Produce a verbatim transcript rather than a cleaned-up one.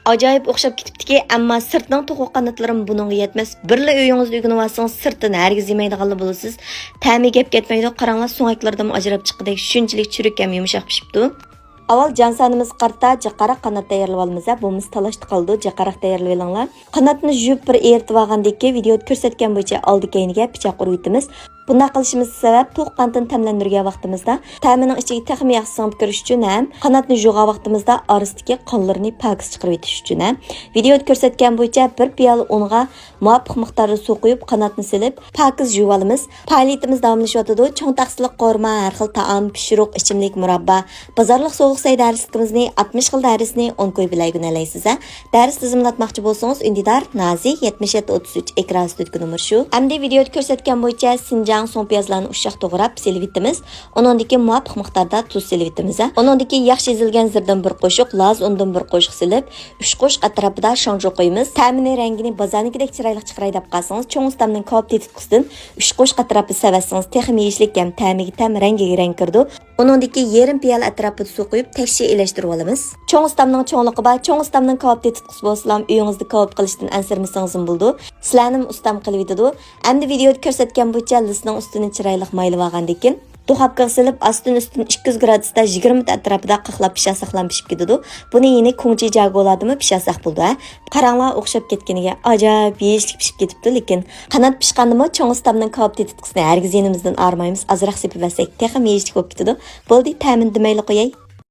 ئاجايىپ ئوخشاپ كېتىپتىكى، ئەمما سىرتنىڭ توخۇ قاناتلىرىمۇ بۇنىڭغا يەتمەس. بىرلا ئۆيىڭىزدە ئۆگىنىۋالسىڭىز، سىرتىنى ھەرگىز يېمەيدىغانلا بولىسىز. تەمى گەپ كەتمەيدۇ، قاراڭلار، سۆڭەكلىرىدىنمۇ ئاجراپ چىققۇدەك شۇنچىلىك چۈرۈك ھەم يۇمشاق پىشىپتۇ. ئاۋۋال جان سانىمىزغا قارىتا جىقاراق قانات تەييارلىۋالىمىز، بولمىسا تالاشتا قالىدۇ، جىقاراق تەييارلىۋېلىڭلار. قاناتنى يۇيۇپ بىر ئېرىتىۋالغاندىن كېيىن، ۋىدېئودا كۆرسەتكەن بويىچە ئالدى كەينىگە پىچاق ئۇرۇۋېتىمىز. بۇنداق قىلىشىمىزنىڭ سەۋەب، توخۇ قانىتىنى تەملەندۈرگەن ۋاقتىمىزدا تەمىنىڭ ئىچىگە تېخىمۇ ياخشى سىڭىپ كىرىش ئۈچۈن ھەم قاناتنى يۇغان ۋاقتىمىزدا ئارىسىدىكى قانلىرىنى پاكىز چىقىرىۋېتىش ئۈچۈن ھەم. ۋىدېئودا كۆرسەتكەن بويىچە بىر پىيالە ئۇنغا مۇۋاپىق مىقداردا سۇ قۇيۇپ، قاناتنى سېلىپ، پاكىز يۇيۇۋالىمىز. پائالىيىتىمىز داۋاملىشىۋاتىدۇ. چوڭ تەخسىلىك قورۇما، ھەر خىل تائام، پىشۇرۇق، ئىچىملىك، مۇراببا، بازارلىق سوغۇق سەي دەرسلىكىمىزنى، ئاتمىش خىل دەرسنى ئون كوي بىلەن ئىگىلەيسىز ھە. دەرس تىزىملاتماقچى بولسىڭىز، ئۈندىدار نازى يەتمىش يەتتە ئوتتۇز ئۈچ، ئېكران ئۈستىدىكى نومۇر شۇ. ئەمدى ۋىدېئودا كۆرسەتكەن بويىچە سىنجاڭ سوڭ پىيازلارنى ئۇششاق توغراپ سېلىۋېتىمىز. ئۇنىڭدىن كېيىن مۇۋاپىق مىقداردا تۇز سېلىۋېتىمىز ھە. ئۇنىڭدىن كېيىن ياخشى ئېزىلگەن زېرىدىن بىر قوشۇق، لاز ئۇنىدىن بىر قوشۇق سېلىپ، ئۈچ قوشۇق ئەتراپىدا شاڭجۇ قويىمىز. تەمىنى، رەڭگىنى بازارنىڭكىدەك چىرايلىق چىقىراي دەپ قالسىڭىز، چوڭ ئۇستامنىڭ كاۋاپ تېتىتقۇسىدىن ئۈچ قوشۇق ئەتراپىدا سېلىۋەتسىڭىز تېخىمۇ يېيىشلىك ھەم تەمىگە تەم، رەڭگىگە رەڭ كىرىدۇ. ئۇنىڭدىن كېيىن يېرىم پىيالە ئەتراپىدا سۇ قۇيۇپ، تەكشى ئېلەشتۈرۈۋالىمىز. چوڭ ئۇستامنىڭ چوڭلۇقى بار، چوڭ ئۇستامنىڭ كاۋاپ تېتىتقۇسى بولسىلام، ئۆيىڭىزدە كاۋاپ قىلىشتىن ئەنسىرىمىسىڭىزمۇ بولىدۇ. سىلەرنىمۇ ئۇستام قىلىۋېتىدۇ. ئەمدى ۋىدېئودا كۆرسەتكەن بويىچە لىسنىڭ ئۈستىنى چىرايلىق مايلىۋالغاندىن كېيىن، دۇخوپكىغا سېلىپ، ئاستىن ئۈستىن ئىككى يۈز گرادۇستا يىگىرمە مىنۇت ئەتراپىدا قاقلاپ پىشۇرساقلام پىشىپ كېتىدۇ. بۇنى يەنە كۇڭچى جاگولاردىمۇ پىشۇرساق بولىدۇ ھە. قاراڭلار، ئوخشاپ كەتكىنىگە ئاجايىپ يېيىشلىك پىشىپ كېتىپتۇ، لېكىن قانات پىشقاندىمۇ چوڭ ئۇستامنىڭ كاۋاپ تېتىتقۇسىنى ھەرگىز يېنىمىزدىن ئايرىمايمىز، ئازراق سېپىۋەرسەك تېخىمۇ يېيىشلىك بولۇپ كېتىدۇ. بولدى، تەمىنى دېمەيلا قوياي.